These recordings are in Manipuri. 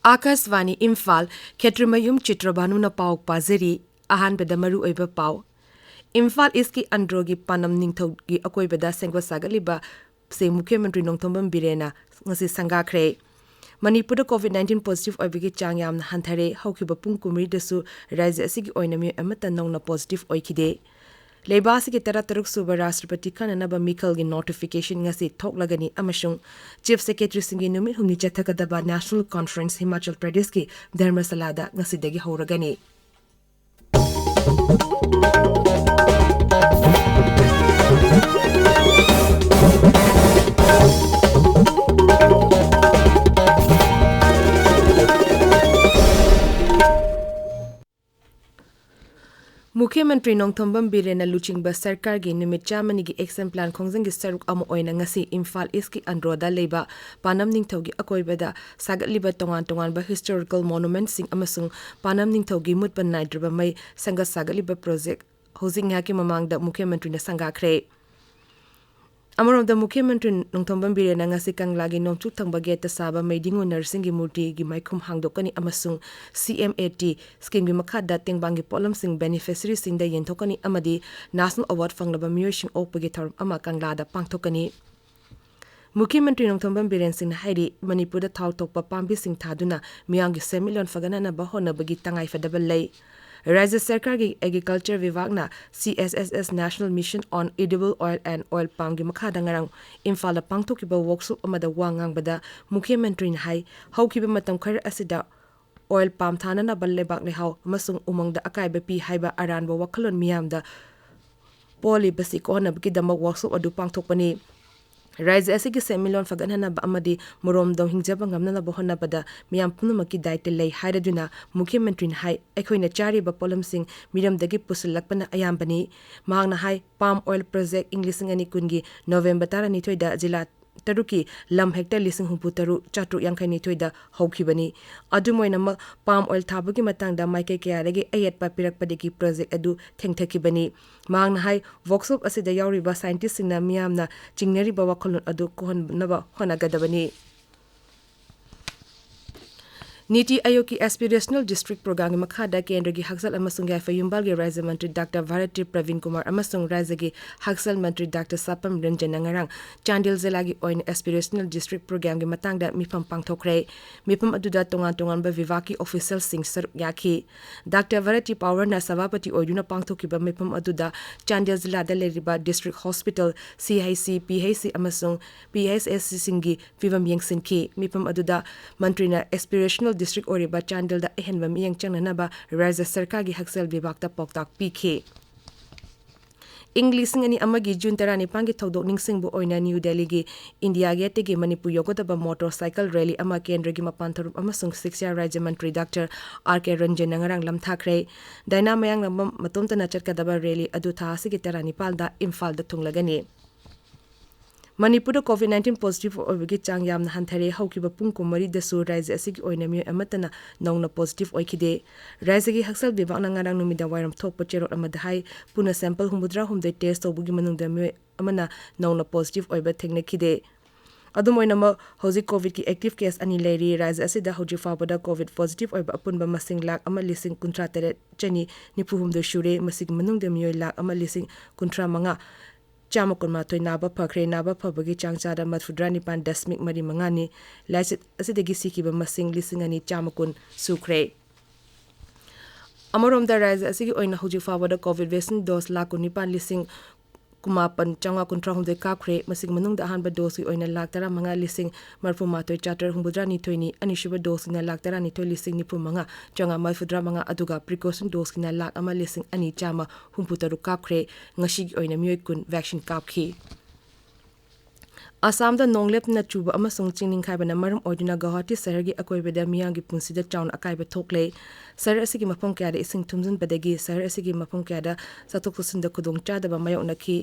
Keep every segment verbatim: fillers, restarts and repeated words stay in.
ꯑꯥꯀꯥꯁꯕꯥꯅꯤ ꯏꯝꯐꯥꯜ, ꯈꯦꯇ꯭ꯔꯤꯃꯌꯨꯝ ꯆꯤꯇ꯭ꯔꯕꯥꯅꯨꯅ ꯄꯥꯎ ꯄꯥꯖꯔꯤ꯫ ꯑꯍꯥꯟꯕꯗ ꯃꯔꯨꯑꯣꯏꯕ ꯄꯥꯎ꯫ ꯏꯝꯐꯥꯜ ꯏꯁꯀꯤ ꯑꯟꯗ꯭ꯔꯣꯒꯤ ꯄꯥꯅꯝ ꯅꯤꯡꯊꯧꯒꯤ ꯑꯀꯣꯏꯕꯗ ꯁꯦꯝꯒꯠ ꯁꯥꯒꯠꯂꯤꯕ ꯁꯦ ꯃꯨꯈ꯭ꯌ ꯃꯟꯇ꯭ꯔꯤ ꯅꯣꯡꯊꯣꯝꯕꯝ ꯕꯤꯔꯦꯟꯅ ꯉꯁꯤ ꯁꯪꯒꯥꯈ꯭ꯔꯦ꯫ ꯃꯅꯤꯄꯨꯔꯗ COVID nineteen positive ꯑꯣꯏꯕꯒꯤ ꯆꯥꯡ ꯌꯥꯝꯅ ꯍꯟꯊꯔꯦ꯫ ꯍꯧꯈꯤꯕ ꯄꯨꯡ ꯀꯨꯟꯃꯔꯤꯗꯁꯨ ꯔꯥꯖ꯭ꯌ ꯑꯁꯤꯒꯤ ꯑꯣꯏꯅ ꯃꯤꯑꯣꯏ ꯑꯃꯠꯇ ꯅꯧꯅ positive ꯑꯣꯏꯈꯤꯗꯦ꯫ ꯂꯩꯕꯥꯛ ꯑꯁꯤꯒꯤ ꯇꯔꯥꯇꯔꯨꯛ ꯁꯨꯕ ꯔꯥꯁꯇ꯭ꯔꯄꯇꯤ ꯈꯟꯅꯅꯕ ꯃꯤꯈꯜꯒꯤ notification ꯉꯁꯤ ꯊꯣꯛꯂꯒꯅꯤ ꯑꯃꯁꯨꯡ Chief Secretaryꯁꯤꯡꯒꯤ ꯅꯨꯃꯤꯠ ꯍꯨꯝꯅꯤ ꯆꯠꯊꯒꯗꯕ National Conference ꯍꯤꯃꯥꯆꯜ ꯄ꯭ꯔꯗꯦꯁꯀꯤ ꯙꯔꯃꯁꯥꯂꯥꯗ ꯉꯁꯤꯗꯒꯤ ꯍꯧꯔꯒꯅꯤ꯫ ꯃꯨꯈ꯭ꯌ ꯃꯟꯇ꯭ꯔꯤ ꯅꯣꯡꯊꯣꯝꯕꯝ ꯕꯤꯔꯦꯟꯅ ꯂꯨꯆꯤꯡꯕ ꯁꯔꯀꯥꯔꯒꯤ ꯅꯨꯃꯤꯠ ꯆꯥꯝꯃꯅꯤꯒꯤ action plan ꯈꯣꯡꯖꯪꯒꯤ ꯁꯔꯨꯛ ꯑꯃ ꯑꯣꯏꯅ ꯉꯁꯤ ꯏꯝꯐꯥꯜ ꯏꯁꯀꯤ ꯑꯟꯗ꯭ꯔꯣꯗ ꯂꯩꯕ ꯄꯥꯅꯝ ꯅꯤꯡꯊꯧꯒꯤ ꯑꯀꯣꯏꯕꯗ ꯁꯥꯒꯠꯂꯤꯕ ꯇꯣꯉꯥꯟ ꯇꯣꯉꯥꯟꯕ historical monumentꯁꯤꯡ ꯑꯃꯁꯨꯡ ꯄꯥꯅꯝ ꯅꯤꯡꯊꯧꯒꯤ ꯃꯨꯠꯄ ꯅꯥꯏꯗ꯭ꯔꯕ ꯃꯩ ꯁꯦꯝꯒꯠ ꯁꯥꯒꯠꯂꯤꯕ project ꯍꯧꯖꯤꯛ ꯉꯥꯏꯍꯥꯛꯀꯤ ꯃꯃꯥꯡꯗ ꯃꯨꯈ꯭ꯌ ꯃꯟꯇ꯭ꯔꯤꯅ ꯁꯪꯒꯥꯈ꯭ꯔꯦ꯫ ꯑꯃꯔꯣꯝꯗ ꯃꯨꯈ꯭ꯌ ꯃꯟꯇ꯭ꯔꯤ ꯅꯣꯡꯊꯣꯝꯕꯝ ꯕꯤꯔꯦꯟꯅ ꯉꯁꯤ ꯀꯪꯂꯥꯒꯤ ꯅꯣꯡꯆꯨꯞ ꯊꯪꯕ ꯒꯦꯠꯇ ꯁꯥꯕ ꯃꯩꯗꯤꯡꯉꯨ ꯅꯔꯁꯤꯡꯒꯤ ꯃꯨꯔꯇꯤꯒꯤ ꯃꯥꯏꯈꯨꯝ ꯍꯥꯡꯗꯣꯛꯀꯅꯤ ꯑꯃꯁꯨꯡ C M A T schemeꯒꯤ ꯃꯈꯥꯗ ꯇꯦꯡꯕꯥꯡꯒꯤ ꯄꯣꯠꯂꯝꯁꯤꯡ beneficiaryꯁꯤꯡꯗ ꯌꯦꯟꯊꯣꯛꯀꯅꯤ ꯑꯃꯗꯤ National Award ꯐꯪꯂꯕ ꯃꯤꯑꯣꯏꯁꯤꯡ ꯑꯣꯛꯄꯒꯤ ꯊꯧꯔꯝ ꯑꯃ ꯀꯪꯂꯥꯗ ꯄꯥꯡꯊꯣꯛꯀꯅꯤ꯫ ꯃꯨꯈ꯭ꯌ ꯃꯟꯇ꯭ꯔꯤ ꯅꯣꯡꯊꯣꯝꯕꯝ ꯕꯤꯔꯦꯟ ꯁꯤꯡꯅ ꯍꯥꯏꯔꯤ, ꯃꯅꯤꯄꯨꯔꯗ ꯊꯥꯎ ꯊꯣꯛꯄ ꯄꯥꯝꯕꯤꯁꯤꯡ ꯊꯥꯗꯨꯅ ꯃꯤꯌꯥꯝꯒꯤ ꯁꯦꯟꯃꯤꯠꯂꯣꯟ ꯐꯒꯠꯅꯅꯕ ꯍꯣꯠꯅꯕꯒꯤ ꯇꯉꯥꯏꯐꯗꯕ ꯂꯩ꯫ ꯔꯥꯖ꯭ꯌ ꯁꯔꯀꯥꯔꯒꯤ Agriculture ꯚꯤꯚꯥꯒꯅ C S S S National Mission on Edible Oil and Oil Palmꯒꯤ ꯃꯈꯥꯗ ꯉꯔꯥꯡ ꯏꯝꯐꯥꯜꯗ ꯄꯥꯡꯊꯣꯛꯈꯤꯕ workshop ꯑꯃꯗ ꯋꯥ ꯉꯥꯡꯕꯗ ꯃꯨꯈ꯭ꯌ ꯃꯟꯇ꯭ꯔꯤꯅ ꯍꯥꯏ, ꯍꯧꯈꯤꯕ ꯃꯇꯝ ꯈꯔ ꯑꯁꯤꯗ oil palm ꯊꯥꯅꯅꯕ ꯂꯩꯕꯥꯛ ꯂꯩꯍꯥꯎ ꯑꯃꯁꯨꯡ ꯎꯃꯪꯗ ꯑꯀꯥꯏꯕ ꯄꯤ ꯍꯥꯏꯕ ꯑꯔꯥꯟꯕ ꯋꯥꯈꯜꯂꯣꯟ ꯃꯤꯌꯥꯝꯗ ꯄꯣꯜꯂꯤꯕꯁꯤ ꯀꯣꯛꯍꯟꯅꯕꯒꯤꯗꯃꯛ workshop ꯑꯗꯨ ꯄꯥꯡꯊꯣꯛꯄꯅꯤ꯫ ꯔꯥꯖ꯭ꯌ ꯑꯁꯤꯒꯤ ꯁꯦꯟꯃꯤꯠꯂꯣꯟ ꯐꯒꯠꯍꯟꯅꯕ ꯑꯃꯗꯤ ꯃꯔꯣꯝꯗꯣꯝ ꯍꯤꯡꯖꯕ ꯉꯝꯅꯅꯕ ꯍꯣꯠꯅꯕꯗ ꯃꯤꯌꯥꯝ ꯄꯨꯝꯅꯃꯛꯀꯤ ꯗꯥꯏꯇ ꯂꯩ ꯍꯥꯏꯔꯗꯨꯅ ꯃꯨꯈ꯭ꯌ ꯃꯟꯇ꯭ꯔꯤꯅ ꯍꯥꯏ, ꯑꯩꯈꯣꯏꯅ ꯆꯥꯔꯤꯕ ꯄꯣꯠꯂꯝꯁꯤꯡ ꯃꯤꯔꯝꯗꯒꯤ ꯄꯨꯁꯤꯜꯂꯛꯄꯅ ꯑꯌꯥꯝꯕꯅꯤ꯫ ꯃꯍꯥꯛꯅ ꯍꯥꯏ, palm oil project ꯏꯪ ꯂꯤꯁꯤꯡ ꯑꯅꯤ ꯀꯨꯟꯒꯤ November ꯇꯔꯥꯅꯤꯊꯣꯏꯗ ꯖꯤꯂꯥ ꯇꯔꯨꯛꯀꯤ ꯂꯝ hectare ꯂꯤꯁꯤꯡ ꯍꯨꯝꯐꯨ ꯇꯔꯨꯛ ꯆꯥꯇ꯭ꯔꯨꯛ ꯌꯥꯡꯈꯩ ꯅꯤꯊꯣꯏꯗ ꯍꯧꯈꯤꯕꯅꯤ꯫ ꯑꯗꯨꯝ ꯑꯣꯏꯅꯃꯛ, palm oil ꯊꯥꯕꯒꯤ ꯃꯇꯥꯡꯗ ꯃꯥꯏꯀꯩ ꯀꯌꯥꯗꯒꯤ ꯑꯌꯦꯠꯄ ꯄꯤꯔꯛꯄꯗꯒꯤ project ꯑꯗꯨ ꯊꯦꯡꯊꯈꯤꯕꯅꯤ꯫ ꯃꯍꯥꯛꯅ ꯍꯥꯏ, workshop ꯑꯁꯤꯗ ꯌꯥꯎꯔꯤꯕ scientistꯁꯤꯡꯅ ꯃꯤꯌꯥꯝꯅ ꯆꯤꯡꯅꯔꯤꯕ ꯋꯥꯈꯜꯂꯣꯟ ꯑꯗꯨ ꯀꯣꯛꯍꯟꯅꯕ ꯍꯣꯠꯅꯒꯗꯕꯅꯤ꯫ ꯅꯤꯇꯤ ꯑꯌꯣꯒꯀꯤ ꯑꯦꯁꯄꯤꯔꯦꯁꯅꯦꯜ ꯗꯤꯁꯇ꯭ꯔꯤꯛ ꯄ꯭ꯔꯣꯒ꯭ꯔꯥꯝꯒꯤ ꯃꯈꯥꯗ ꯀꯦꯟꯗ꯭ꯔꯒꯤ ꯍꯛꯁꯦꯜ ꯑꯃꯁꯨꯡ ꯌꯥꯏꯐ ꯌꯨꯝꯕꯥꯜꯒꯤ ꯔꯥꯖ꯭ꯌ ꯃꯟꯇ꯭ꯔꯤ ꯗꯥꯛꯇꯔ ꯚꯥꯔꯇꯤ ꯄ꯭ꯔꯕꯤꯟ ꯀꯨꯃꯥꯔ ꯑꯃꯁꯨꯡ ꯔꯥꯖ꯭ꯌꯒꯤ ꯍꯛꯁꯦꯜ ꯃꯟꯇ꯭ꯔꯤ ꯗꯥꯛꯇꯔ ꯁꯥꯄꯝ ꯔꯟꯖꯟꯅ ꯉꯔꯥꯡ ꯆꯥꯟꯗꯦꯜ ꯖꯤꯂꯥꯒꯤ ꯑꯣꯏꯅ ꯑꯦꯁꯄꯤꯔꯦꯁꯅꯦꯜ ꯗꯤꯁꯇ꯭ꯔꯤꯛ ꯄ꯭ꯔꯣꯒ꯭ꯔꯥꯝꯒꯤ ꯃꯇꯥꯡꯗ ꯃꯤꯐꯝ ꯄꯥꯡꯊꯣꯛꯈ꯭ꯔꯦ꯫ ꯃꯤꯐꯝ ꯑꯗꯨꯗ ꯇꯣꯉꯥꯟ ꯇꯣꯉꯥꯟꯕ ꯚꯤꯚꯥꯒꯀꯤ ꯑꯣꯐꯤꯁꯤꯌꯦꯜꯁꯤꯡ ꯁꯔꯨꯛ ꯌꯥꯈꯤ꯫ ꯗꯥꯛꯇꯔ ꯚꯥꯔꯇꯤ ꯄꯥꯋꯔꯅ ꯁꯚꯥꯄꯇꯤ ꯑꯣꯏꯗꯨꯅ ꯄꯥꯡꯊꯣꯛꯈꯤꯕ ꯃꯤꯐꯝ ꯑꯗꯨꯗ ꯆꯥꯟꯗꯦꯜ ꯖꯤꯂꯥꯗ ꯂꯩꯔꯤꯕ ꯗꯤꯁꯇ꯭ꯔꯤꯛ ꯍꯣꯁꯄꯤꯇꯥꯜ, ꯁꯤ H C, P H C ꯑꯃꯁꯨꯡ ꯄꯤ ꯑꯩꯆ ꯑꯦꯁ ꯁꯤꯁꯤꯡꯒꯤ ꯐꯤꯚꯝ ꯌꯦꯡꯁꯤꯟꯈꯤ꯫ ꯃꯤꯐꯝ ꯑꯗꯨꯗ ꯃꯟꯇ꯭ꯔꯤꯅ ꯑꯦꯁꯄꯤꯔꯦꯁꯅꯦꯜ ꯗꯤꯁꯇ꯭ꯔꯤꯛ ꯑꯣꯏꯔꯤꯕ ꯆꯥꯟꯗꯦꯜꯗ ꯑꯍꯦꯟꯕ ꯃꯤꯠꯌꯦꯡ ꯆꯪꯅꯅꯕ ꯔꯥꯖ꯭ꯌ ꯁꯔꯀꯥꯔꯒꯤ ꯍꯛꯁꯦꯜ ꯚꯤꯚꯥꯒꯇ ꯄꯥꯎꯇꯥꯛ ꯄꯤꯈꯤ꯫ ꯏꯪ ꯂꯤꯁꯤꯡ ꯑꯅꯤ ꯑꯃꯒꯤ ꯖꯨꯟ ꯇꯔꯥꯅꯤꯄꯥꯟꯒꯤ ꯊꯧꯗꯣꯛ ꯅꯤꯡꯁꯤꯡꯕ ꯑꯣꯏꯅ ꯅ꯭ꯌꯨ ꯗꯦꯜꯂꯤꯒꯤ ꯏꯟꯗꯤꯌꯥ ꯒꯦꯠꯇꯒꯤ ꯃꯅꯤꯄꯨꯔ ꯌꯧꯒꯗꯕ ꯃꯣꯇꯣꯔ ꯁꯥꯏꯀꯜ ꯔꯦꯂꯤ ꯑꯃ ꯀꯦꯟꯗ꯭ꯔꯒꯤ ꯃꯄꯥꯟ ꯊꯧꯔꯝ ꯑꯃꯁꯨꯡ ꯁꯤꯛꯁꯥ ꯔꯥꯖ꯭ꯌ ꯃꯟꯇ꯭ꯔꯤ ꯗꯥꯛꯇꯔ ꯑꯥꯔ ꯀꯦ ꯔꯟꯖꯟꯅ ꯉꯔꯥꯡ ꯂꯝꯊꯥꯈ꯭ꯔꯦ꯫ ꯗꯥꯏꯅꯥ ꯃꯌꯥꯡꯂꯝꯕꯝ ꯃꯇꯣꯝꯇꯅ ꯆꯠꯀꯗꯕ ꯔꯦꯂꯤ ꯑꯗꯨ ꯊꯥ ꯑꯁꯤꯒꯤ ꯇꯔꯥꯅꯤꯄꯥꯟꯗ ꯏꯝꯐꯥꯜꯗ ꯊꯨꯡꯂꯒꯅꯤ꯫ ꯃꯅꯤꯄꯨꯔꯗ ꯀꯣꯚꯤꯗ ꯅꯥꯏꯟꯇꯤꯟ ꯄꯣꯖꯤꯇꯤꯚ ꯑꯣꯏꯕꯒꯤ ꯆꯥꯡ ꯌꯥꯝꯅ ꯍꯟꯊꯔꯦ꯫ ꯍꯧꯈꯤꯕ ꯄꯨꯡ ꯀꯨꯟꯃꯔꯤꯗꯁꯨ ꯔꯥꯖ꯭ꯌ ꯑꯁꯤꯒꯤ ꯑꯣꯏꯅ ꯃꯤꯑꯣꯏ ꯑꯃꯠꯇꯅ ꯅꯧꯅ ꯄꯣꯖꯤꯇꯤꯚ ꯑꯣꯏꯈꯤꯗꯦ꯫ ꯔꯥꯖ꯭ꯌꯒꯤ ꯍꯛꯁꯦꯜ ꯚꯤꯚꯥꯒꯅ ꯉꯔꯥꯡ ꯅꯨꯃꯤꯗꯥꯡ ꯋꯥꯏꯔꯝ ꯊꯣꯛꯄ ꯆꯦꯔꯣꯜ ꯑꯃꯗ ꯍꯥꯏ, ꯄꯨꯟꯅ ꯁꯦꯝꯄꯜ ꯍꯨꯝꯐꯨꯇꯔꯥꯍꯨꯝꯗꯣꯏ ꯇꯦꯁ ꯇꯧꯕꯒꯤ ꯃꯅꯨꯡꯗ ꯃꯤꯑꯣꯏ ꯑꯃꯅ ꯅꯧꯅ ꯄꯣꯖꯤꯇꯤꯚ ꯑꯣꯏꯕ ꯊꯦꯡꯅꯈꯤꯗꯦ꯫ ꯑꯗꯨꯝ ꯑꯣꯏꯅꯃꯛ, ꯍꯧꯖꯤꯛ ꯀꯣꯚꯤꯗꯀꯤ ꯑꯦꯛꯇꯤꯚ ꯀꯦꯁ ꯑꯅꯤ ꯂꯩꯔꯤ꯫ ꯔꯥꯖ꯭ꯌ ꯑꯁꯤꯗ ꯍꯧꯖꯤꯛ ꯐꯥꯎꯕꯗ ꯀꯣꯚꯤꯗ ꯄꯣꯖꯤꯇꯤꯚ ꯑꯣꯏꯕ ꯑꯄꯨꯟꯕ ꯃꯁꯤꯡ ꯂꯥꯈ ꯑꯃ ꯂꯤꯁꯤꯡ ꯀꯨꯟꯊ꯭ꯔꯥ ꯇꯔꯦꯠ ꯆꯅꯤ ꯅꯤꯐꯨ ꯍꯨꯝꯗꯣꯏ ꯁꯨꯔꯦ꯫ ꯃꯁꯤꯒꯤ ꯃꯅꯨꯡꯗ ꯃꯤꯑꯣꯏ ꯂꯥꯈ ꯑꯃ ꯂꯤꯁꯤꯡ ꯀꯨꯟꯊ꯭ꯔꯥ ꯃꯉꯥ ꯆꯥꯝꯃ ꯀꯨꯟꯃꯥꯊꯣꯏ ꯅꯥꯕ ꯐꯈ꯭ꯔꯦ꯫ ꯅꯥꯕ ꯐꯕꯒꯤ ꯆꯥꯡ ꯆꯥꯗ ꯃꯔꯤꯐꯨꯇꯔꯥ ꯅꯤꯄꯥꯟ ꯗꯁꯃꯤꯛ ꯃꯔꯤ ꯃꯉꯥꯅꯤ꯫ ꯂꯥꯏꯆꯠ ꯑꯁꯤꯗꯒꯤ ꯁꯤꯈꯤꯕ ꯃꯁꯤꯡ ꯂꯤꯁꯤꯡ ꯑꯅꯤ ꯆꯥꯝꯃ ꯀꯨꯟ ꯁꯨꯈ꯭ꯔꯦ꯫ ꯑꯃꯔꯣꯝꯗ, ꯔꯥꯖ꯭ꯌ ꯑꯁꯤꯒꯤ ꯑꯣꯏꯅ ꯍꯧꯖꯤꯛ ꯐꯥꯎꯕꯗ ꯀꯣꯚꯤꯗ ꯚꯦꯛꯁꯤꯟ ꯗꯣꯁ ꯂꯥꯈ ꯀꯨꯟꯅꯤꯄꯥꯟ ꯂꯤꯁꯤꯡ ꯀꯨꯟꯃꯥꯄꯟ ꯆꯥꯝꯃꯉꯥ ꯀꯨꯟꯊ꯭ꯔꯥꯍꯨꯝꯗꯣꯏ ꯀꯥꯞꯈ꯭ꯔꯦ꯫ ꯃꯁꯤꯒꯤ ꯃꯅꯨꯡꯗ ꯑꯍꯥꯟꯕ ꯗꯣꯁꯀꯤ ꯑꯣꯏꯅ ꯂꯥꯈ ꯇꯔꯥꯃꯉꯥ ꯂꯤꯁꯤꯡ ꯃꯔꯤꯐꯨꯃꯥꯊꯣꯏ ꯆꯥꯇ꯭ꯔꯦꯠ ꯍꯨꯝꯐꯨꯇꯔꯥꯅꯤꯊꯣꯏꯅꯤ, ꯑꯅꯤꯁꯨꯕ ꯗꯣꯁꯀꯤꯅ ꯂꯥꯈ ꯇꯔꯥꯅꯤꯊꯣꯏ ꯂꯤꯁꯤꯡ ꯅꯤꯐꯨꯃꯉꯥ ꯆꯥꯝꯃꯉꯥ ꯃꯔꯤꯐꯨꯇꯔꯥꯃꯉꯥ, ꯑꯗꯨꯒ ꯄ꯭ꯔꯤꯀꯣꯁꯟ ꯗꯣꯁꯀꯤꯅ ꯂꯥꯈ ꯑꯃ ꯂꯤꯁꯤꯡ ꯑꯅꯤ ꯆꯥꯝꯃ ꯍꯨꯝꯐꯨꯇꯔꯨꯛ ꯀꯥꯞꯈ꯭ꯔꯦ꯫ ꯉꯁꯤꯒꯤ ꯑꯣꯏꯅ ꯃꯤꯑꯣꯏ ꯀꯨꯟ ꯚꯦꯛꯁꯤꯟ ꯀꯥꯞꯈꯤ꯫ ꯑꯁꯥꯝꯗ ꯅꯣꯡ ꯂꯦꯞꯇꯅ ꯆꯨꯕ ꯑꯃꯁꯨꯡ ꯆꯤꯡ ꯅꯤꯡꯈꯥꯏꯕꯅ ꯃꯔꯝ ꯑꯣꯏꯗꯨꯅ ꯒꯧꯍꯥꯇꯤ ꯁꯍꯔꯒꯤ ꯑꯀꯣꯏꯕꯗ ꯃꯤꯌꯥꯝꯒꯤ ꯄꯨꯟꯁꯤꯗ ꯆꯥꯎꯅ ꯑꯀꯥꯏꯕ ꯊꯣꯛꯂꯦ꯫ ꯁꯍꯔ ꯑꯁꯤꯒꯤ ꯃꯐꯝ ꯀꯌꯥꯗ ꯏꯁꯤꯡ ꯊꯨꯝꯖꯤꯟꯕꯗꯒꯤ ꯁꯍꯔ ꯑꯁꯤꯒꯤ ꯃꯐꯝ ꯀꯌꯥꯗ ꯆꯠꯊꯣꯛ ꯆꯠꯁꯤꯟꯗ ꯈꯨꯗꯣꯡꯆꯥꯗꯕ ꯃꯥꯌꯣꯛꯅꯈꯤ꯫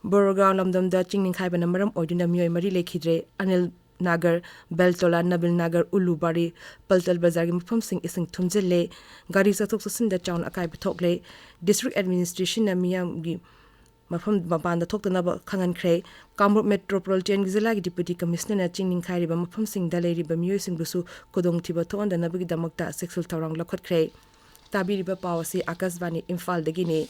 ꯕꯣꯔꯒꯥꯎ ꯂꯝꯗꯝꯗ ꯆꯤꯡ ꯅꯤꯡꯈꯥꯏꯕꯅ ꯃꯔꯝ ꯑꯣꯏꯗꯨꯅ ꯃꯤꯑꯣꯏ ꯃꯔꯤ ꯂꯩꯈꯤꯗ꯭ꯔꯦ꯫ ꯑꯅꯤꯜ ꯅꯥꯒꯔ, ꯕꯦꯜꯇꯣꯂꯥ, ꯅꯕꯤꯜ ꯅꯥꯒꯔ, ꯎꯂꯨꯕꯥꯔꯤ, ꯄꯜꯇꯜ ꯕꯖꯥꯔꯒꯤ ꯃꯐꯝꯁꯤꯡ ꯏꯁꯤꯡ ꯊꯨꯝꯖꯤꯜꯂꯦ꯫ ꯒꯥꯔꯤ ꯆꯠꯊꯣꯛ ꯆꯠꯁꯤꯟꯗ ꯆꯥꯎꯅ ꯑꯀꯥꯏꯕ ꯊꯣꯛꯂꯦ꯫ ꯗꯤꯁꯇ꯭ꯔꯤꯛ ꯑꯦꯗꯃꯤꯅꯤꯁꯇ꯭ꯔꯦꯁꯟꯅ ꯃꯤꯌꯥꯝꯒꯤ ꯃꯐꯝ ꯃꯄꯥꯟꯗ ꯊꯣꯛꯇꯅꯕ ꯈꯪꯍꯟꯈ꯭ꯔꯦ꯫ ꯀꯥꯡꯂꯨꯞ ꯃꯦꯇ꯭ꯔꯣꯄꯣꯂꯤꯇꯦꯟꯒꯤ ꯖꯤꯂꯥꯒꯤ ꯗꯤꯄ꯭ꯌꯨꯇꯤ ꯀꯃꯤꯁꯅꯔꯅ ꯆꯤꯡ ꯅꯤꯡꯈꯥꯏꯔꯤꯕ ꯃꯐꯝꯁꯤꯡꯗ ꯂꯩꯔꯤꯕ ꯃꯤꯑꯣꯏꯁꯤꯡꯕꯨꯁꯨ ꯈꯨꯗꯣꯡꯊꯤꯕ ꯊꯣꯛꯍꯟꯗꯅꯕꯒꯤꯗꯃꯛꯇ ꯆꯦꯛꯁꯤꯜ ꯊꯧꯔꯥꯡ ꯂꯧꯈꯠꯈ꯭ꯔꯦ꯫ ꯇꯥꯕꯤꯔꯤꯕ ꯄꯥꯎ ꯑꯁꯤ ꯑꯥꯀꯥꯁꯕꯥꯅꯤ ꯏꯝꯐꯥꯜꯗꯒꯤꯅꯤ꯫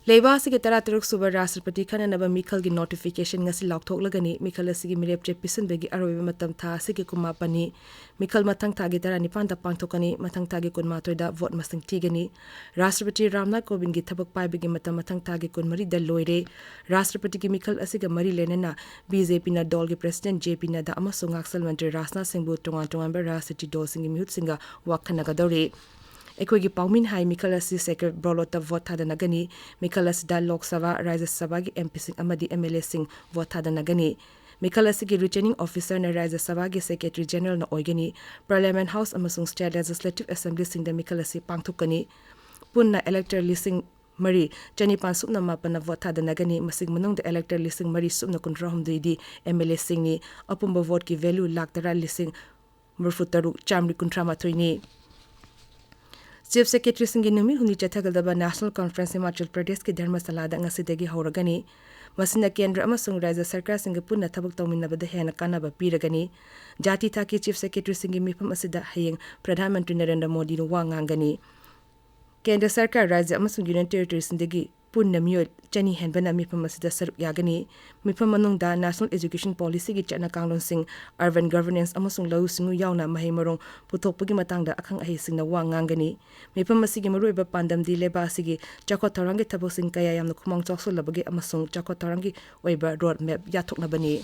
ꯂꯩꯕꯥꯛ ꯑꯁꯤꯒꯤ ꯇꯔꯥꯇꯔꯨꯛ ꯁꯨꯕ ꯔꯥꯁꯇ꯭ꯔꯄꯇꯤ ꯈꯟꯅꯅꯕ ꯃꯤꯈꯜꯒꯤ ꯅꯣꯇꯤꯐꯤꯀꯦꯁꯟ ꯉꯁꯤ ꯂꯥꯎꯊꯣꯛꯂꯒꯅꯤ꯫ ꯃꯤꯈꯜ ꯑꯁꯤꯒꯤ ꯃꯤꯔꯦꯞꯆꯦ ꯄꯤꯁꯤꯟꯕꯒꯤ ꯑꯔꯣꯏꯕ ꯃꯇꯝ ꯊꯥ ꯑꯁꯤꯒꯤ ꯀꯨꯟꯃꯥꯄꯟꯅꯤ꯫ ꯃꯤꯈꯜ ꯃꯊꯪ ꯊꯥꯒꯤ ꯇꯔꯥꯅꯤꯄꯥꯟꯗ ꯄꯥꯡꯊꯣꯛꯀꯅꯤ꯫ ꯃꯊꯪ ꯊꯥꯒꯤ ꯀꯨꯟꯃꯥꯊꯣꯏꯗ ꯚꯣꯠ ꯃꯁꯤꯡ ꯊꯤꯒꯅꯤ꯫ ꯔꯥꯁꯇ꯭ꯔꯄꯇꯤ ꯔꯥꯝꯅꯥꯊ ꯀꯣꯕꯤꯟꯗꯒꯤ ꯊꯕꯛ ꯄꯥꯏꯕꯒꯤ ꯃꯇꯝ ꯃꯊꯪ ꯊꯥꯒꯤ ꯀꯨꯟꯃꯔꯤꯗ ꯂꯣꯏꯔꯦ꯫ ꯔꯥꯁꯇ꯭ꯔꯄꯇꯤꯒꯤ ꯃꯤꯈꯜ ꯑꯁꯤꯒ ꯃꯔꯤ ꯂꯩꯅꯅ ꯕꯤ ꯖꯦ ꯄꯤꯅ ꯗꯣꯜꯒꯤ ꯄ꯭ꯔꯦꯁꯤꯗꯦꯟꯠ ꯖꯦ ꯄꯤ ꯅꯗꯥ ꯑꯃꯁꯨꯡ ꯉꯥꯛꯁꯦꯜ ꯃꯟꯇ꯭ꯔꯤ ꯔꯥꯖꯅꯥꯊ ꯁꯤꯡꯕꯨ ꯇꯣꯉꯥꯟ ꯇꯣꯉꯥꯟꯕ ꯔꯥꯖꯅꯤꯇꯤ ꯗꯣꯜꯁꯤꯡꯒꯤ ꯃꯤꯍꯨꯠꯁꯤꯡꯒ ꯋꯥꯈꯟꯅꯒꯗꯧꯔꯤ꯫ ꯑꯩꯈꯣꯏꯒꯤ ꯄꯥꯎꯃꯤꯅ ꯍꯥꯏ, ꯃꯤꯈꯜ ꯑꯁꯤ ꯁꯦꯀ꯭ꯔꯦꯠ ꯕꯦꯂꯣꯠꯇ ꯚꯣꯠ ꯊꯥꯗꯅꯒꯅꯤ꯫ ꯃꯤꯈꯜ ꯑꯁꯤꯗ ꯂꯣꯛ ꯁꯚꯥ, ꯔꯥꯖ꯭ꯌ ꯁꯚꯥꯒꯤ ꯑꯦꯝ ꯄꯤꯁꯤꯡ ꯑꯃꯗꯤ ꯑꯦꯝ ꯑꯦꯜ ꯑꯦꯁꯤꯡ ꯚꯣꯠ ꯊꯥꯗꯅꯒꯅꯤ꯫ ꯃꯤꯈꯜ ꯑꯁꯤꯒꯤ ꯔꯤꯇꯔꯅꯤꯡ ꯑꯣꯐꯤꯁꯔꯅ ꯔꯥꯖ꯭ꯌ ꯁꯚꯥꯒꯤ ꯁꯦꯀ꯭ꯔꯦꯇꯔꯤ ꯖꯦꯅꯔꯦꯜꯅ ꯑꯣꯏꯒꯅꯤ꯫ ꯄꯥꯔꯂꯤꯌꯥꯃꯦꯟꯠ ꯍꯥꯎꯁ ꯑꯃꯁꯨꯡ ꯁ꯭ꯇꯦꯠ ꯂꯦꯖꯤꯁꯂꯦꯇꯤꯚ ꯑꯦꯁꯦꯝꯕ꯭ꯂꯤꯁꯤꯡꯗ ꯃꯤꯈꯜ ꯑꯁꯤ ꯄꯥꯡꯊꯣꯛꯀꯅꯤ꯫ ꯄꯨꯟꯅ ꯏꯂꯦꯛꯇꯔ ꯂꯤꯁꯤꯡ ꯃꯔꯤ ꯆꯅꯤꯄꯥꯟ ꯁꯨꯞꯅ ꯃꯥꯄꯟꯅ ꯚꯣꯠ ꯊꯥꯗꯅꯒꯅꯤ꯫ ꯃꯁꯤꯒꯤ ꯃꯅꯨꯡꯗ ꯏꯂꯦꯛꯇꯔ ꯂꯤꯁꯤꯡ ꯃꯔꯤ ꯁꯨꯞꯅ ꯀꯨꯟꯊ꯭ꯔꯥ ꯍꯨꯝꯗꯣꯏꯗꯤ ꯑꯦꯝ ꯑꯦꯜ ꯑꯦꯁꯤꯡꯅꯤ꯫ ꯑꯄꯨꯟꯕ ꯚꯣꯠꯀꯤ ꯚꯦꯂ꯭ꯌꯨ ꯂꯥꯈ ꯇꯔꯥ ꯂꯤꯁꯤꯡ ꯃꯔꯤꯐꯨ ꯇꯔꯨꯛ ꯆꯥꯝꯃꯔꯤ ꯀꯨꯟꯊ꯭ꯔꯥ ꯃꯥꯊꯣꯏꯅꯤ꯫ ꯆꯤꯐ ꯁꯦꯀ꯭ꯔꯦꯇꯔꯤꯁꯤꯡꯒꯤ ꯅꯨꯃꯤꯠ ꯍꯨꯝꯅꯤ ꯆꯠꯊꯒꯗꯕ ꯅꯦꯁꯅꯦꯜ ꯀꯟꯐꯔꯦꯟꯁ ꯍꯤꯃꯥꯆꯜ ꯄ꯭ꯔꯗꯦꯁꯀꯤ ꯙꯔꯃꯁꯥꯂꯥꯗ ꯉꯁꯤꯗꯒꯤ ꯍꯧꯔꯒꯅꯤ꯫ ꯃꯁꯤꯅ ꯀꯦꯟꯗ꯭ꯔ ꯑꯃꯁꯨꯡ ꯔꯥꯖ꯭ꯌ ꯁꯔꯀꯥꯔꯁꯤꯡꯒ ꯄꯨꯟꯅ ꯊꯕꯛ ꯇꯧꯃꯤꯟꯅꯕꯗ ꯍꯦꯟꯅ ꯀꯥꯟꯅꯕ ꯄꯤꯔꯒꯅꯤ꯫ ꯖꯥꯇꯤ ꯊꯥꯛꯀꯤ ꯆꯤꯐ ꯁꯦꯀ꯭ꯔꯦꯇꯔꯤꯁꯤꯡꯒꯤ ꯃꯤꯐꯝ ꯑꯁꯤꯗ ꯍꯌꯦꯡ ꯄ꯭ꯔꯙꯥꯟ ꯃꯟꯇ꯭ꯔꯤ ꯅꯔꯦꯟꯗ꯭ꯔ ꯃꯣꯗꯤꯅ ꯋꯥ ꯉꯥꯡꯒꯅꯤ꯫ ꯀꯦꯟꯗ꯭ꯔ ꯁꯔꯀꯥꯔ, ꯔꯥꯖ꯭ꯌ ꯑꯃꯁꯨꯡ ꯌꯨꯅꯤꯌꯟ ꯇꯦꯔꯤꯇꯣꯔꯤꯁꯤꯡꯗꯒꯤ ꯄꯨꯟꯅ ꯃꯤꯑꯣꯏ ꯆꯅꯤ ꯍꯦꯟꯕꯅ ꯃꯤꯐꯝ ꯑꯁꯤꯗ ꯁꯔꯨꯛ ꯌꯥꯒꯅꯤ꯫ ꯃꯤꯐꯝ ꯃꯅꯨꯡꯗ ꯅꯦꯁꯅꯦꯜ ꯑꯦꯖꯨꯀꯦꯁꯟ ꯄꯣꯂꯤꯁꯤꯒꯤ ꯆꯠꯅ ꯀꯥꯡꯂꯣꯟꯁꯤꯡ, ꯑꯔꯕꯟ ꯒꯚꯔꯅꯦꯟꯁ ꯑꯃꯁꯨꯡ ꯂꯧꯎ ꯁꯤꯡꯎ ꯌꯥꯎꯅ ꯃꯍꯩ ꯃꯔꯣꯡ ꯄꯨꯊꯣꯛꯄꯒꯤ ꯃꯇꯥꯡꯗ ꯑꯈꯪ ꯑꯍꯩꯁꯤꯡꯅ ꯋꯥ ꯉꯥꯡꯒꯅꯤ꯫ ꯃꯤꯐꯝ ꯑꯁꯤꯒꯤ ꯃꯔꯨꯑꯣꯏꯕ ꯄꯥꯟꯗꯝꯗꯤ ꯂꯩꯕꯥꯛ ꯑꯁꯤꯒꯤ ꯆꯥꯎꯈꯠ ꯊꯧꯔꯥꯡꯒꯤ ꯊꯕꯛꯁꯤꯡ ꯀꯌꯥ ꯌꯥꯝꯅ ꯈꯨꯃꯥꯡ ꯆꯥꯎꯁꯤꯜꯂꯕꯒꯦ ꯑꯃꯁꯨꯡ ꯆꯥꯎꯈꯠ ꯊꯧꯔꯥꯡꯒꯤ ꯑꯣꯏꯕ ꯔꯣꯗ ꯃꯦꯞ ꯌꯥꯊꯣꯛꯅꯕꯅꯤ꯫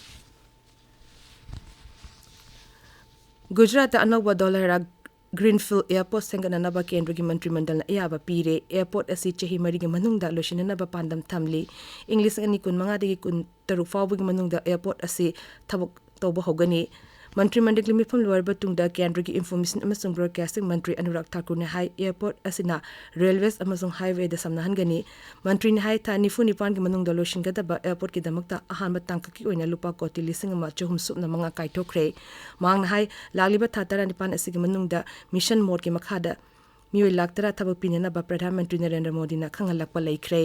ꯒꯨꯖꯔꯥꯠꯇ ꯑꯅꯧꯕ ꯗꯣꯂꯥꯏꯔꯥ ꯒ꯭ꯔꯤꯟꯐꯤꯜꯗ ꯑꯦꯌꯔꯄꯣꯔꯠ ꯁꯦꯝꯒꯠꯅꯅꯕ ꯀꯦꯟꯗ꯭ꯔꯒꯤ ꯃꯟꯇ꯭ꯔꯤ ꯃꯟꯗꯜꯅ ꯑꯌꯥꯕ ꯄꯤꯔꯦ꯫ ꯑꯦꯌꯔꯄꯣꯔꯠ ꯑꯁꯤ ꯆꯍꯤ ꯃꯔꯤꯒꯤ ꯃꯅꯨꯡꯗ ꯂꯣꯏꯁꯤꯟꯅꯅꯕ ꯄꯥꯟꯗꯝ ꯊꯝꯂꯤ꯫ ꯏꯪ ꯂꯤꯁꯤꯡ ꯑꯅꯤ ꯀꯨꯟꯃꯉꯥꯗꯒꯤ ꯀꯨꯟꯇꯔꯨꯛ ꯐꯥꯎꯕꯒꯤ ꯃꯅꯨꯡꯗ ꯑꯦꯌꯔꯄꯣꯔꯠ ꯑꯁꯤ ꯊꯕꯛ ꯇꯧꯕ ꯍꯧꯒꯅꯤ꯫ ꯃꯟꯇ꯭ꯔꯤ ꯃꯟꯗꯜꯒꯤ ꯃꯤꯐꯝ ꯂꯣꯏꯔꯕ ꯇꯨꯡꯗ ꯀꯦꯟꯗ꯭ꯔꯒꯤ ꯏꯟꯐꯣꯔꯃꯦꯁꯟ ꯑꯃꯁꯨꯡ ꯕ꯭ꯔꯣꯗꯀꯥꯁꯇꯤꯡ ꯃꯟꯇ꯭ꯔꯤ ꯑꯅꯨꯔꯥꯒ ꯊꯥꯀꯨꯔꯅ ꯍꯥꯏ, ꯑꯦꯌꯔꯄꯣꯔꯠ ꯑꯁꯤꯅ ꯔꯦꯜꯋꯦꯁ ꯑꯃꯁꯨꯡ ꯍꯥꯏꯋꯦꯗ ꯁꯝꯅꯍꯟꯒꯅꯤ꯫ ꯃꯟꯇ꯭ꯔꯤꯅ ꯍꯥꯏ, ꯊꯥ ꯅꯤꯐꯨ ꯅꯤꯄꯥꯟꯒꯤ ꯃꯅꯨꯡꯗ ꯂꯣꯏꯁꯤꯟꯒꯗꯕ ꯑꯦꯌꯔꯄꯣꯔꯠꯀꯤꯗꯃꯛꯇ ꯑꯍꯥꯟꯕ ꯇꯥꯡꯀꯛꯀꯤ ꯑꯣꯏꯅ ꯂꯨꯄꯥ ꯀꯣꯇꯤ ꯂꯤꯁꯤꯡ ꯑꯃ ꯆꯍꯨꯝ ꯁꯨꯞꯅ ꯃꯉꯥ ꯀꯥꯏꯊꯣꯛꯈ꯭ꯔꯦ꯫ ꯃꯍꯥꯛꯅ ꯍꯥꯏ, ꯂꯥꯛꯂꯤꯕ ꯊꯥ ꯇꯔꯥꯅꯤꯄꯥꯟ ꯑꯁꯤꯒꯤ ꯃꯅꯨꯡꯗ ꯃꯤꯁꯟ ꯃꯣꯗꯀꯤ ꯃꯈꯥꯗ ꯃꯤꯑꯣꯏ ꯂꯥꯈ ꯇꯔꯥ ꯊꯕꯛ ꯄꯤꯅꯅꯕ ꯄ꯭ꯔꯙꯥꯟ ꯃꯟꯇ꯭ꯔꯤ ꯅꯔꯦꯟꯗ꯭ꯔ ꯃꯣꯗꯤꯅ ꯈꯪꯍꯜꯂꯛꯄ ꯂꯩꯈ꯭ꯔꯦ꯫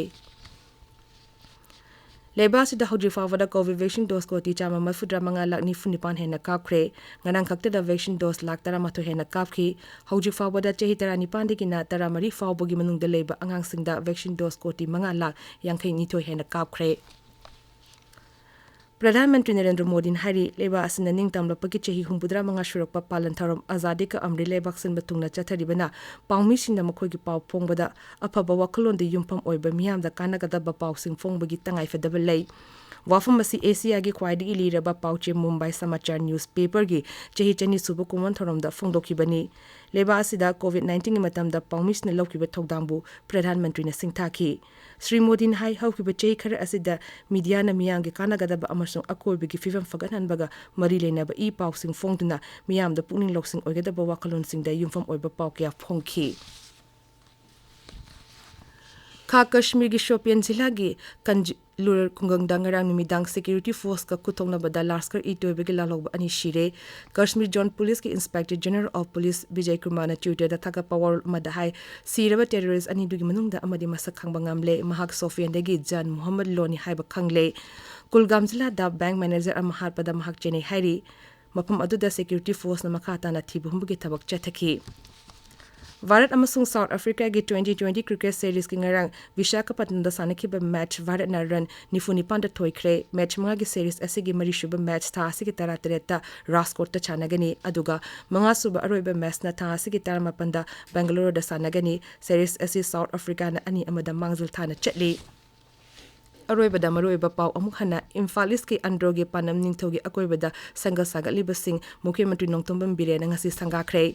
ꯂꯩꯕꯥꯛ ꯑꯁꯤꯗ ꯍꯧꯖꯤꯛ ꯐꯥꯎꯕꯗ ꯀꯣꯚꯤꯚꯦꯛꯁꯤꯟ ꯗꯣꯁ ꯀꯣꯇꯤ ꯆꯥꯝꯃ ꯃꯔꯤꯐꯨꯇꯔꯥ ꯃꯉꯥ ꯂꯥꯈ ꯅꯤꯐꯨ ꯅꯤꯄꯥꯟ ꯍꯦꯟꯅ ꯀꯥꯞꯈ꯭ꯔꯦ꯫ ꯉꯔꯥꯡ ꯈꯛꯇꯗ ꯚꯦꯛꯁꯤꯟ ꯗꯣꯁ ꯂꯥꯈ ꯇꯔꯥꯃꯥꯊꯣꯏ ꯍꯦꯟꯅ ꯀꯥꯞꯈꯤ꯫ ꯍꯧꯖꯤꯛ ꯐꯥꯎꯕꯗ ꯆꯍꯤ ꯇꯔꯥꯅꯤꯄꯥꯟꯗꯒꯤꯅ ꯇꯔꯥꯃꯔꯤ ꯐꯥꯎꯕꯒꯤ ꯃꯅꯨꯡꯗ ꯂꯩꯕ ꯑꯉꯥꯡꯁꯤꯡꯗ ꯚꯦꯛꯁꯤꯟ ꯗꯣꯁ ꯀꯣꯇꯤ ꯃꯉꯥ ꯂꯥꯈ ꯌꯥꯡꯈꯩꯅꯤꯊꯣꯏ ꯍꯦꯟꯅ ꯀꯥꯞꯈ꯭ꯔꯦ꯫ ꯄ꯭ꯔꯙꯥꯟ ꯃꯟꯇ꯭ꯔꯤ ꯅꯔꯦꯟꯗ꯭ꯔ ꯃꯣꯗꯤꯅ ꯍꯥꯏꯔꯤ, ꯂꯩꯕꯥꯛ ꯑꯁꯤꯅ ꯅꯤꯡꯇꯝꯂꯛꯄꯒꯤ ꯆꯍꯤ ꯍꯨꯝꯐꯨꯇꯔꯥ ꯃꯉꯥ ꯁꯨꯔꯛꯄ ꯄꯥꯂꯟ ꯊꯧꯔꯝ ꯑꯖꯥꯗꯤ ꯀ ꯑꯃ꯭ꯔꯤꯠ ꯂꯩꯕꯥꯛ ꯁꯤꯟꯕ ꯊꯨꯡꯅ ꯆꯠꯊꯔꯤꯕꯅ ꯄꯥꯎꯃꯤꯁꯤꯡꯅ ꯃꯈꯣꯏꯒꯤ ꯄꯥꯎ ꯐꯣꯡꯕꯗ ꯑꯐꯕ ꯋꯥꯈꯜꯂꯣꯟꯗ ꯌꯨꯝꯐꯝ ꯑꯣꯏꯕ ꯃꯤꯌꯥꯝꯗ ꯀꯥꯟꯅꯒꯗꯕ ꯄꯥꯎꯁꯤꯡ ꯐꯣꯡꯕꯒꯤ ꯇꯉꯥꯏꯐꯗꯕ ꯂꯩ꯫ ꯋꯥꯐꯝ ꯑꯁꯤ ꯑꯦꯁꯤꯌꯥꯒꯤ ꯈ꯭ꯋꯥꯏꯗꯒꯤ ꯂꯤꯔꯕ ꯄꯥꯎꯆꯦ ꯃꯨꯝꯕꯥꯏ ꯁꯃꯥꯆꯥꯔ ꯅ꯭ꯌꯨꯁ ꯄꯦꯄꯔꯒꯤ ꯆꯍꯤ ꯆꯅꯤ ꯁꯨꯕ ꯀꯨꯝꯑꯣꯟ ꯊꯧꯔꯝꯗ ꯐꯣꯡꯗꯣꯛꯈꯤꯕꯅꯤ꯫ ꯂꯩꯕꯥꯛ ꯑꯁꯤꯗ ꯀꯣꯚꯤꯗ ꯅꯥꯏꯟꯇꯤꯟꯒꯤ ꯃꯇꯝꯗ ꯄꯥꯎꯃꯤꯁꯤꯡꯅ ꯂꯧꯈꯤꯕ ꯊꯧꯗꯥꯡꯕꯨ ꯄ꯭ꯔꯙꯥꯟ ꯃꯟꯇ꯭ꯔꯤꯅ ꯁꯤꯡꯊꯥꯈꯤ꯫ ꯁ꯭ꯔꯤ ꯃꯣꯗꯤꯅ ꯍꯥꯏ, ꯍꯧꯈꯤꯕ ꯆꯍꯤ ꯈꯔ ꯑꯁꯤꯗ ꯃꯤꯗꯤꯌꯥꯅ ꯃꯤꯌꯥꯝꯒꯤ ꯀꯥꯟꯅꯒꯗꯕ ꯑꯃꯁꯨꯡ ꯑꯀꯣꯏꯕꯒꯤ ꯐꯤꯕꯝ ꯐꯒꯠꯍꯟꯕꯒ ꯃꯔꯤ ꯂꯩꯅꯕ ꯏ ꯄꯥꯎꯁꯤꯡ ꯐꯣꯡꯗꯨꯅ ꯃꯤꯌꯥꯝꯗ ꯄꯨꯛꯅꯤꯡ ꯂꯧꯁꯤꯡ ꯑꯣꯏꯒꯗꯕ ꯋꯥꯈꯜꯂꯣꯟꯁꯤꯡꯗ ꯌꯨꯝꯐꯝ ꯑꯣꯏꯕ ꯄꯥꯎ ꯀꯌꯥ ꯐꯣꯡꯈꯤ꯫ ꯈꯥ ꯀꯥꯁꯃꯤꯔꯒꯤ ꯁꯣꯄꯤꯌꯥꯟ ꯖꯤꯂꯥꯒꯤ ꯀꯟꯖꯂꯨꯔ ꯈꯨꯡꯒꯪꯗ ꯉꯔꯥꯡ ꯅꯨꯃꯤꯗꯥꯡ ꯁꯦꯀ꯭ꯌꯨꯔꯤꯇꯤ ꯐꯣꯔꯁꯀ ꯈꯨꯠꯊꯣꯛꯅꯕꯗ ꯂꯥꯁꯀꯔ ꯏ ꯇꯣꯏꯕꯒꯤ ꯂꯥꯜꯍꯧꯕ ꯑꯅꯤ ꯁꯤꯔꯦ꯫ ꯀꯥꯁꯃꯤꯔ ꯖꯣꯟ ꯄꯨꯂꯤꯁꯀꯤ inspector general of police Bijay ꯀꯨꯃꯥꯔꯅ ꯇ꯭ꯋꯤꯇꯔꯗ ꯊꯥꯒꯠꯄ ꯋꯥꯔꯣꯜ ꯑꯃꯗ ꯍꯥꯏ, ꯁꯤꯔꯕ ꯇꯦꯔꯣꯔꯤꯁ ꯑꯅꯤꯗꯨꯒꯤ ꯃꯅꯨꯡꯗ ꯑꯃꯗꯤ ꯃꯁꯛ ꯈꯪꯕ ꯉꯝꯂꯦ꯫ ꯃꯍꯥꯛ ꯁꯣꯐꯤꯌꯥꯟꯗꯒꯤ ꯖꯥꯟ ꯃꯨꯍꯝꯃꯗ ꯂꯣꯅꯤ ꯍꯥꯏꯕ ꯈꯪꯂꯦ꯫ ꯀꯨꯜꯒꯥꯝ ꯖꯤꯂꯥꯗ ꯕꯦꯡꯛ ꯃꯦꯅꯦꯖꯔ ꯑꯃ ꯍꯥꯠꯄꯗ ꯃꯍꯥꯛ ꯆꯦꯟꯅꯩ ꯍꯥꯏꯔꯤ꯫ ꯃꯐꯝ ꯑꯗꯨꯗ ꯁꯦꯀ꯭ꯌꯨꯔꯤꯇꯤ ꯐꯣꯔꯁꯅ ꯃꯈꯥ ꯇꯥꯅ ꯊꯤꯕ ꯍꯨꯝꯕꯒꯤ ꯊꯕꯛ ꯆꯠꯊꯈꯤ꯫ ꯚꯥꯔꯠ ꯑꯃꯁꯨꯡ ꯁꯥꯎꯠ ꯑꯐ꯭ꯔꯤꯀꯥꯒꯤ ꯇ꯭ꯋꯦꯟꯇꯤ ꯇ꯭ꯋꯦꯟꯇꯤ ꯀ꯭ꯔꯤꯀꯦꯠ ꯁꯦꯔꯤꯁꯀꯤ ꯉꯔꯥꯡ ꯕꯤꯁꯥꯈꯥꯄꯠꯅꯝꯗ ꯁꯥꯟꯅꯈꯤꯕ ꯃꯦꯠꯆ ꯚꯥꯔꯠꯅ ꯔꯟ ꯅꯤꯐꯨ ꯅꯤꯄꯥꯟꯗ ꯊꯣꯏꯈ꯭ꯔꯦ꯫ ꯃꯦꯠꯆ ꯃꯉꯥꯒꯤ ꯁꯦꯔꯤꯁ ꯑꯁꯤꯒꯤ ꯃꯔꯤꯁꯨꯕ ꯃꯦꯠꯆ ꯊꯥ ꯑꯁꯤꯒꯤ ꯇꯔꯥꯇꯔꯦꯠꯇ ꯔꯥꯖꯀꯣꯠꯇ ꯁꯥꯟꯅꯒꯅꯤ, ꯑꯗꯨꯒ ꯃꯉꯥꯁꯨꯕ ꯑꯔꯣꯏꯕ ꯃꯦꯠꯆꯅ ꯊꯥ ꯑꯁꯤꯒꯤ ꯇꯔꯥꯃꯥꯄꯟꯗ ꯕꯦꯡꯒꯂꯣꯔꯗ ꯁꯥꯟꯅꯒꯅꯤ꯫ ꯁꯦꯔꯤꯁ ꯑꯁꯤ ꯁꯥꯎꯠ ꯑꯐ꯭ꯔꯤꯀꯥꯅ ꯑꯅꯤ ꯑꯃꯗ ꯃꯥꯡꯖꯤꯜ ꯊꯥꯅ ꯆꯠꯂꯤ꯫ ꯑꯔꯣꯏꯕꯗ ꯃꯔꯨꯑꯣꯏꯕ ꯄꯥꯎ ꯑꯃꯨꯛ ꯍꯟꯅ꯫ ꯏꯝꯐꯥꯜ ꯏꯁꯀꯤ ꯑꯟꯗ꯭ꯔꯣꯒꯤ ꯄꯥꯟꯅꯝ ꯅꯤꯡꯊꯧꯒꯤ ꯑꯀꯣꯏꯕꯗ ꯁꯪꯒ ꯁꯥꯒꯠꯂꯤꯕꯁꯤꯡ ꯃꯨꯈ꯭ꯌ ꯃꯟꯇ꯭ꯔꯤ ꯅꯣꯡꯊꯣꯝꯕꯝ ꯕꯤꯔꯦꯟꯅ ꯉꯁꯤ ꯁꯪꯒꯥꯈ꯭ꯔꯦ꯫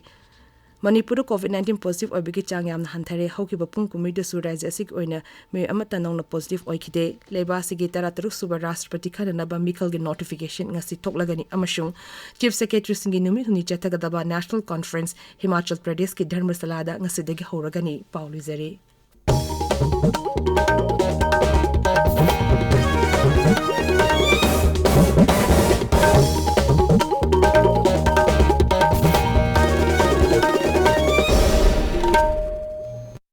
ꯃꯅꯤꯄꯨꯔꯗ ꯀꯣꯚꯤꯗ ꯅꯥꯏꯟꯇꯤꯟ ꯄꯣꯖꯤꯇꯤꯚ ꯑꯣꯏꯕꯒꯤ ꯆꯥꯡ ꯌꯥꯝꯅ ꯍꯟꯊꯔꯦ꯫ ꯍꯧꯈꯤꯕ ꯄꯨꯡ ꯀꯨꯟꯃꯔꯤꯗꯁꯨ ꯔꯥꯖ꯭ꯌ ꯑꯁꯤꯒꯤ ꯑꯣꯏꯅ ꯃꯤꯑꯣꯏ ꯑꯃꯠꯇ ꯅꯧꯅ ꯄꯣꯖꯤꯇꯤꯚ ꯑꯣꯏꯈꯤꯗꯦ꯫ ꯂꯩꯕꯥꯛ ꯑꯁꯤꯒꯤ ꯇꯔꯥꯇꯔꯨꯛ ꯁꯨꯕ ꯔꯥꯁꯇ꯭ꯔꯄꯇꯤ ꯈꯟꯅꯅꯕ ꯃꯤꯈꯜꯒꯤ ꯅꯣꯇꯤꯐꯤꯀꯦꯁꯟ ꯉꯁꯤ ꯊꯣꯛꯂꯒꯅꯤ ꯑꯃꯁꯨꯡ ꯆꯤꯐ ꯁꯦꯀ꯭ꯔꯦꯇꯔꯤꯁꯤꯡꯒꯤ ꯅꯨꯃꯤꯠ ꯍꯨꯝꯅꯤ ꯆꯠꯊꯒꯗꯕ ꯅꯦꯁꯅꯦꯜ ꯀꯣꯟꯐꯔꯦꯟꯁ ꯍꯤꯃꯥꯆꯜ ꯄ꯭ꯔꯗꯦꯁꯀꯤ ꯙꯔꯃꯁꯥꯂꯥꯗ ꯉꯁꯤꯗꯒꯤ ꯍꯧꯔꯒꯅꯤ꯫ ꯄꯥꯎ ꯂꯣꯏꯖꯔꯦ꯫